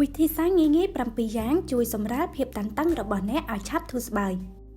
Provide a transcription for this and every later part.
វិធីសាស្ត្រងាយៗ7យ៉ាងជួយសម្រាលភាពតានតឹងរបស់អ្នកឲ្យឆាប់ធូរស្បើយ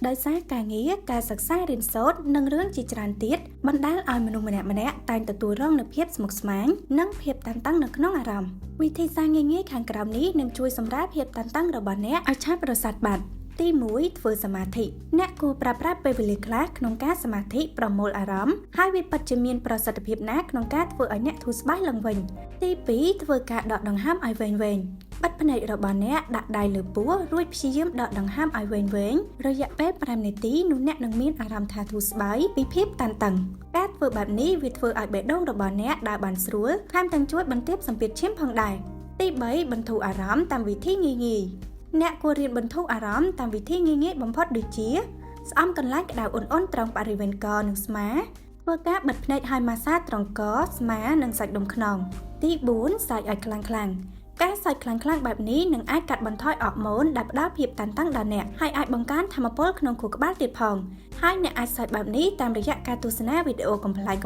ដោយសារការងារការសិក្សារៀនសូត្រនិងរឿងជាច្រើនទៀតបណ្ដាលឲ្យមនុស្សម្នាក់ៗតែងទទួលរងនូវភាពស្មុគស្មាញនិងភាពតានតឹងនៅក្នុងអារម្មណ៍វិធីសាស្ត្រងាយៗខាងក្រោមនេះនឹងជួយសម្រាលភាពតានតឹងរបស់អ្នកឲ្យឆាប់រសាត់បាត់ទី1ធ្វើសមាធិអ្នកគួរប្រើប្រាស់ពេលវេលាខ្លះក្នុងការសមាធិប្រមូលអារម្មណ៍ហើយវាពិតជាមានប្រសិទ្ធភាពណាស់ក្នុងការធ្វើឲ្យអ្នកធូរស្បើយឡើងវិញទី2ធ្វើការដកដង្ហើមឲ្យវែងៗបិទភ្នែករបស់អ្នកដាក់ដៃលើពោះរួចព្យាយាមដកដង្ហើមឲ្យវែងៗរយៈពេល5នាទីនោះអ្នកនឹងមានអារម្មណ៍ថាធូរស្បើយពីភាពតានតឹងការធ្វើបែបនេះវាធ្វើឲ្យបេះដូងរបស់អ្នកដើរបានស្រួលថែមទាំងជួយបន្ទាបសម្ពាធឈាមផងដែរទី3បន្ធូរអារម្មណ៍តាមវិធីងាយៗអ្នកគួររៀនបន្ធូរអារម្មណ៍តាមវិធីងាយៗបំផុតដូចជាស្អំកន្លែងក្តៅអ៊ុនៗត្រង់បរិវេណកនិងស្មាធ្វើការបិទភ្នែកហើយម៉ាស្សាត្រង់កស្មានិងសាច់ដុំខ្នងទី4សើចឲ្យខ្លាំងៗការសើចខ្លាំងៗបែបនេះនឹងអាចកាត់បន្ថយអរម៉ូនដែលផ្ដល់ភាពតានតឹងដល់អ្នកហើយអាចបង្កើនថាមពលក្នុងខួរក្បាលទៀតផងហើយអ្នកអាចសើចបែបនេះតាមរយៈការទស្សនាវីដេអូកំប្លែង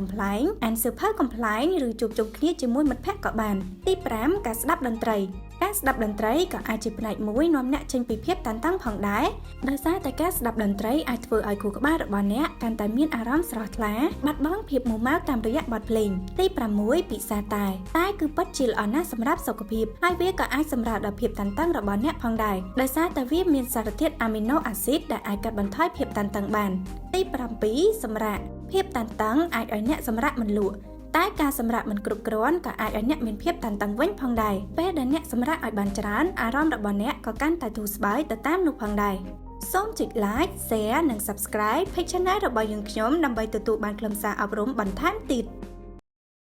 ៗអានសៀវភៅកំប្លែងឬជួបជុំគ្នាជាមួយមិត្តភ័ក្តិក៏បានទី5ការស្ដាប់តន្ត្រីការស្ដាប់តន្ត្រីក៏អាចជាផ្នែកមួយនាំអ្នកចេញពីភាពតានតឹងផងដែរដោយសារតែការស្ដាប់តន្ត្រីអាចធ្វើឲ្យខួរក្បាលរបស់អ្នកកាន់តែមានអារម្មណ៍ស្រស់ថ្លាបាត់បង់ភាពមួម៉ៅតាមរយៈបទភ្លេងទី6ពិសាតែតែគឺពិតជាល្អណាស់សម្រាប់សុខភាពហើយវាក៏អាចសម្រាលដល់ភាពតានតឹងរបស់អ្នកផងដែរដោយសារតែវាមានសារធាតុអាមីណូអាស៊ីតដែលអាចកាត់បន្ថយភាពតានតឹងបានទី7សម្រាកភាពតានតឹងអាចឲ្យអ្នកសម្រាកមិនលក់តែការសម្រាកមិនគ្រប់គ្រាន់ក៏អាចឲ្យអ្នកមានភាពតានតឹងវិញផងដែរពេលដែលអ្នកសម្រាកឲ្យបានច្រើនអារម្មណ៍របស់អ្នកក៏កាន់តែធូរស្បើយទៅតាមនោះផងដែរសូមចុច like, share និង subscribe Page Channel របស់យើងខ្ញុំដើម្បីទទួលបានខ្លឹមសារអប់រំបន្ថែមទៀត។